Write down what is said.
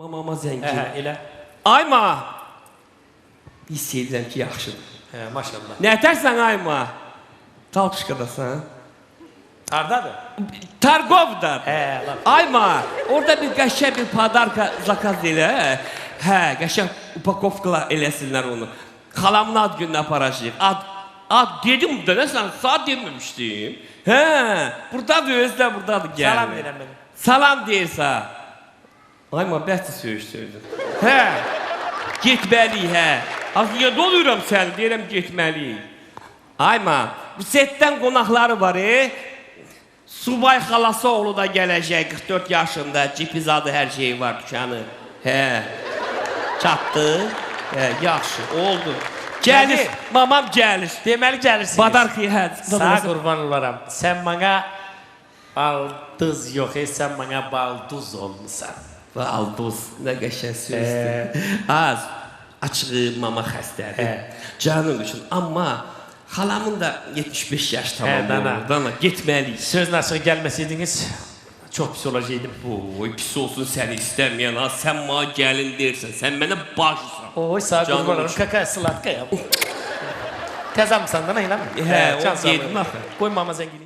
Mamama zəng. Hə, elə. Ayma. Hiss edirəm ki, yaxşıdır. Hə, maşallah. Nətərsən Ayma? Talpışkadasan. Hardadır? Targovda. Hə, lap. Ayma, orada bir qəşəng bir padarka zakaz elə. Hə, qəşəng upakovkala eləsinlər onu. Xalamın ad gününə aparacağıq. Ad dedim də, nə sən saat deməmişdim. Hə, burdadır, özü də burdadır, gəl. Salam deyirəm mən. Salam deyirsə. Ayma, bəsdir söyüş söydün. Hə, getməliyik, hə. Az niyə doluyuram səni, deyirəm getməliyik. Ayma, bu setdən qonaqları var, e. Subay xalası oğlu da gələcək, 44 yaşında, cipi zadı hər şeyi var dükkanı. Hə, çatdı. Hə, yaxşı, oldu. Gəlir, Nədir? mamam gəlir. Deməli gəlirsiniz. Badarkı, hə. Sağ qurban olaram. Sən mənə baldız yox, sən mənə balduz olmusan. Balduz, nə qəşəng sözdür. Az, açığı mama xəstədir. Hə. Canım üçün, amma xalamın da 75 yaş tamam Hə, dana. oldu. Dana, getməliyik. Sözün açığı gəlməsəydiniz çox pis olacaqdım. Oy, pis olsun səni istəməyən, ha, sən mənə gəlin deyirsən, sən mənə başsan. Oy, sağ Canım qurban olaram. üçün. Kaka slatka ya. Təzə almısan da, nə eləmi? Hə, can onu sağlığı. yedim axı. Qoy mama zəng eləyim.